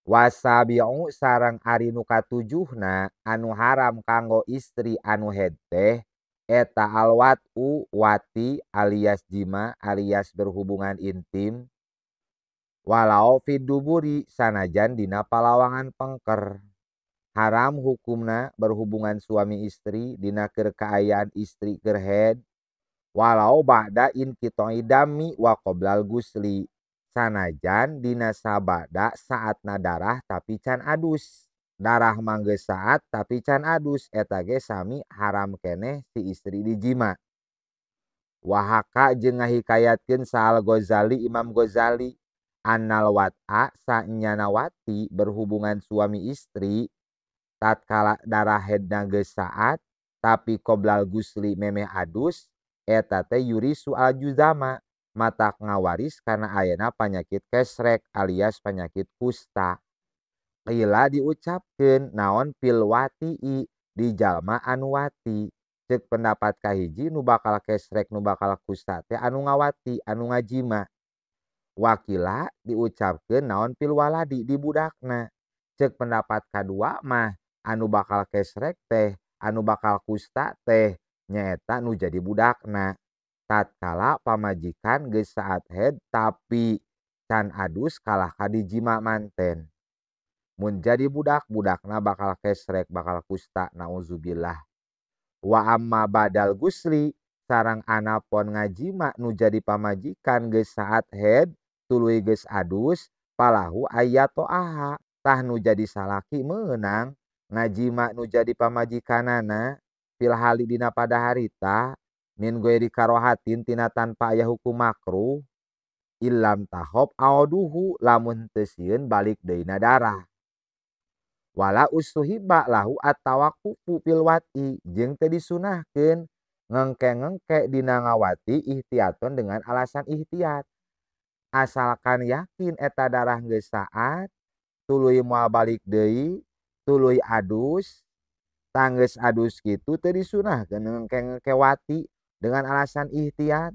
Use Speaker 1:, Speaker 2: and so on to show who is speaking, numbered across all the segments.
Speaker 1: Wasabi'u sareng ari nu katujuhna anu haram kanggo istri anu haid teh eta alwat'u wati alias jima alias berhubungan intim walau fiduburi sanajan dina palawangan pengker. Haram hukumna berhubungan suami istri dina keur kaayaan istri keur haid walau ba'da inqita'i dami wa qoblal gusli sanajan dina sabada saatna darah tapi can adus. Darah mah geus saat tapi can adus eta ge sami haram keneh si istri dijima. Wahaka jeung ngahikayatkeun Sa'al Ghazali Imam Ghazali annal wat'a sanyana wati berhubungan suami istri tatkala darah haidna geus saat tapi qoblal gusli memeh adus eta teh yurisu al-juzama matak ngawaris kana ayana panyakit kesrek alias panyakit kusta. Qila diucapkeun naon fil wati'i di jalma anu wati. Ceuk pendapat kahiji nu bakal kesrek nu bakal kusta teh anu ngawati anu ngajima. Wakila diucapkeun naon fil waladi di budakna. Ceuk pendapat kadua mah anu bakal kesrek teh anu bakal kusta teh nyaeta nu jadi budakna. Tatkala pamajikan geus saat haid tapi can adus kalah ka dijima manten. Mun jadi budak, budakna bakal kesrek, bakal kusta, nauzubillah. Wa amma badal gusli, sareng anapon ngajima nu jadi pamajikan geus saat haid, tuluy geus adus, palahu ayatoaha. Tah nu jadi salaki meunang ngajima nu jadi pamajikanana fil hali dina pada harita min ghairi karohatin tina tanpa aya hukum makruh illam tahob auduhu lamun teu sieun balik deui na darah. Wala usuhiba lahu at-tawaqqufu fil wat'i jeung teu disunahkeun ngengke-ngengke dina ngawati ihtiyaton dengan alasan ihtiyat. Asalkan yakin eta darah geus saat tuluy moal balik deui tuluy adus tanggeus adus kitu teu disunahkeun ngengke-ngengke wati dengan alasan ihtiyat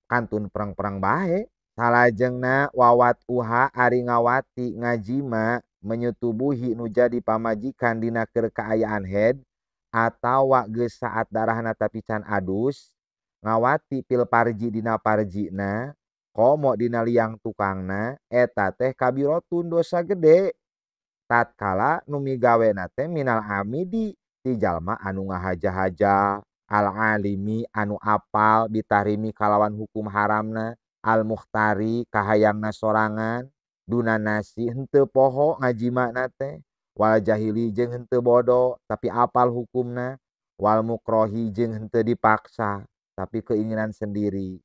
Speaker 1: kantun perang-perang bae. Salajengna wawat uha ari ngawati ngajima menyetubuhi nu jadi pamajikan dina keur kaayaan haid atawa geus saat darahna tapi can adus ngawati pil parji dina parjina komo dina liang tukangna eta teh kabirotun dosa gede tatkala nu migawena teh minal amidi ti jalma anu ngahaja-haja al alimi anu apal bitarimi kalawan hukum haramna al mukhtari kahayangna sorangan duna nasi henteu poho ngajimana teh wal jahili jeung henteu bodoh tapi apal hukumna wal mukrohi jeung henteu dipaksa tapi keinginan sendiri.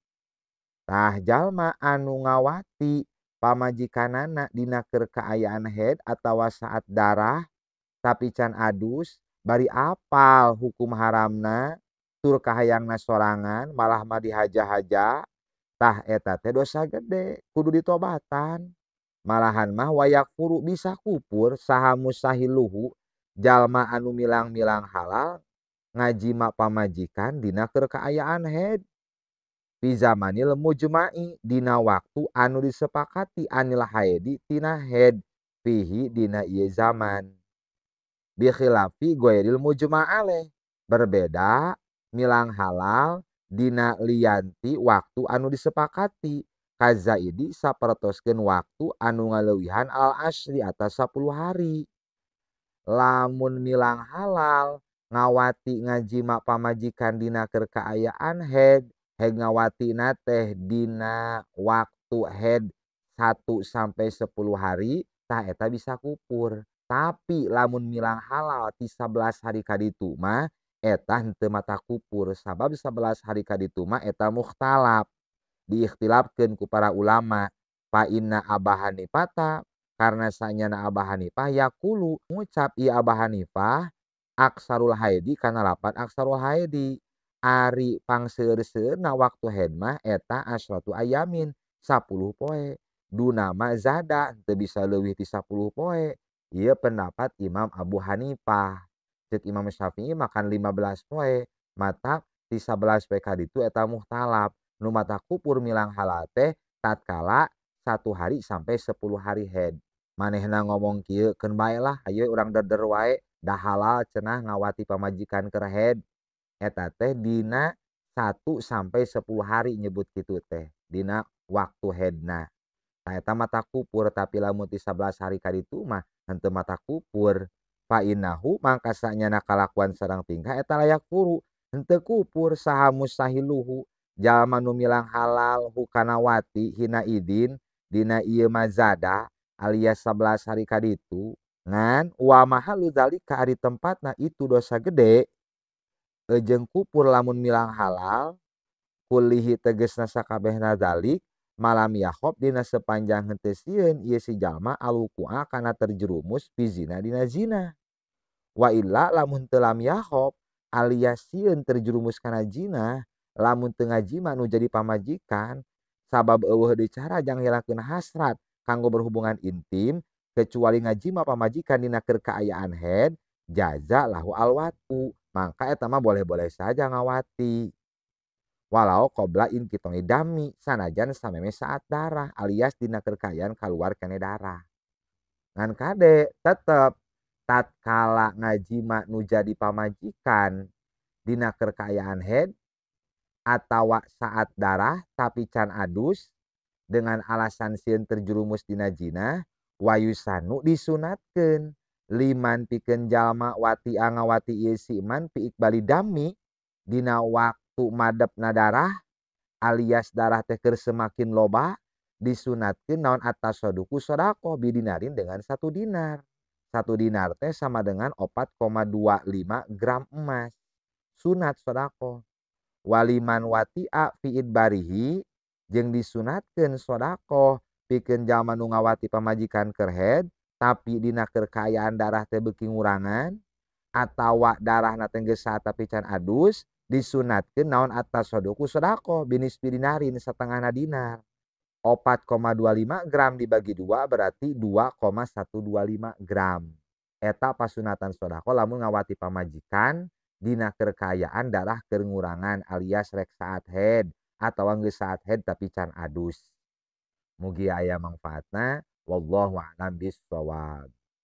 Speaker 1: Tah jalma anu ngawati pamajikanana dina keur kaayaan haid atawa saat darah tapi can adus bari apal hukum haramna tur kahayangna sorangan malah mah dihaja-haja tah eta teh dosa gede kudu ditobatan. Malahan mah wayakfuru bisa kupur saha musahiluhu jalma anu milang-milang halal ngajima pamajikan dina keur kaayaan haid fi zamanil mujma'i dina waktu anu disepakati anil haidi tina haid fihi dina ieu zaman bi khilafi ghairil mujma'aleh berbeda milang halal dina lianti waktu anu disepakati kazaidi sapertoskeun waktu anu ngaleuwihan al asri atas 10 hari. Lamun milang halal ngawati ngajima pamajikan dina keur kaayaan haid haid ngawatina teh dina waktu haid 1 sampai 10 hari tah eta bisa kupur. Tapi lamun milang halal ti 11 hari ka ditu mah eta henteu mata kupur sabab 11 hari ka ditu mah eta mukhtalaf diikhtilafkeun ku para ulama. Fa inna Aba Hanifah karena sanyana Aba Hanifah yaqulu ngucap ieu Aba Hanifah aksarul haidi kana lapan aksarul haidi ari pangseueur-seueurna waktu haid mah eta asratu ayamin 10 poe duna ma zada teu bisa leuwih ti 10 poe. Ieu pendapat Imam Abu Hanifah. Ceuk Imam Syafi'i makan 15 poe mata ti 11 poe ka ditu eta muhtalaf nu mata kupur milang halal teh tatkala 1 hari sampai 10 hari haid. Manehna ngomong kieu keun bae lah hayu urang deder wae da halal cenah ngawati pamajikan keur haid. Eta teh dina 1 sampai 10 hari nyebut kitu teh dina waktu haidna. Tah eta mata kupur tapi lamun ti 11 hari ka ditu mah henteu mata kupur. Fa innahu mangka sanyana kalakuan sareng tingkah eta layak furu henteu kupur saha mustahiluhu jalma nu milang halal hukana wati hina idin dina ieu mazada alias 11 hari ka ditu ngan wa mahalu zalika ari tempatna itu dosa gede jeung kupur lamun milang halal kulihi tegesna sakabehna zalik malam yahob dina sepanjang henteu sieun ieu si jalma alwuqua kana terjerumus fi zina dina zina. Wa illa lamun teu lam yahob alias sieun terjerumus kana zina lamun teu ngajima nu jadi pamajikan sabab eueuh deui cara jang hilangkeun hasrat kanggo berhubungan intim kecuali ngajima pamajikan dina keur kaayaan haid jaza lahu alwatu mangka eta mah boleh-boleh saja ngawati walau qabla inqitoi dami sanajan sameme saat darah alias dina keur kaayaan kaluar kene darah. Ngan kade tetep tatkala ngajima nu jadi pamajikan dina keur kaayaan haid atawa saat darah tapi can adus dengan alasan sieun terjerumus dina zina wayusanu disunatkeun liman pikeun jalma wati angawati ieu si iman fi iqbali dami dina waktu madepna darah alias darah teh keur semakin loba disunatkeun naon atasaduku sedekah bidinarin dengan 1 dinar. 1 dinar teh sama dengan 4,25 gram emas. Sunat sedekah. Waliman wati'a fi idbarihi jeung disunatkeun sedekah pikeun jalma nu ngawati pamajikan keur haid tapi dina keur kaayaan darah teh beuki ngurangan atawa darahna teh geus saat tapi can adus disunatkeun naon atasaduku sedekah binisfi dinarin setengahna dinar. 4,25 gram dibagi 2 berarti 2,125 gram. Eta pasunatan sedekah lamun ngawati pamajikan dina keur kaayaan darah keur ngurangan alias rek saat haid atawa geus saat haid tapi can adus. Mugi aya mangfaatna. Wallahu a'lam bissawab.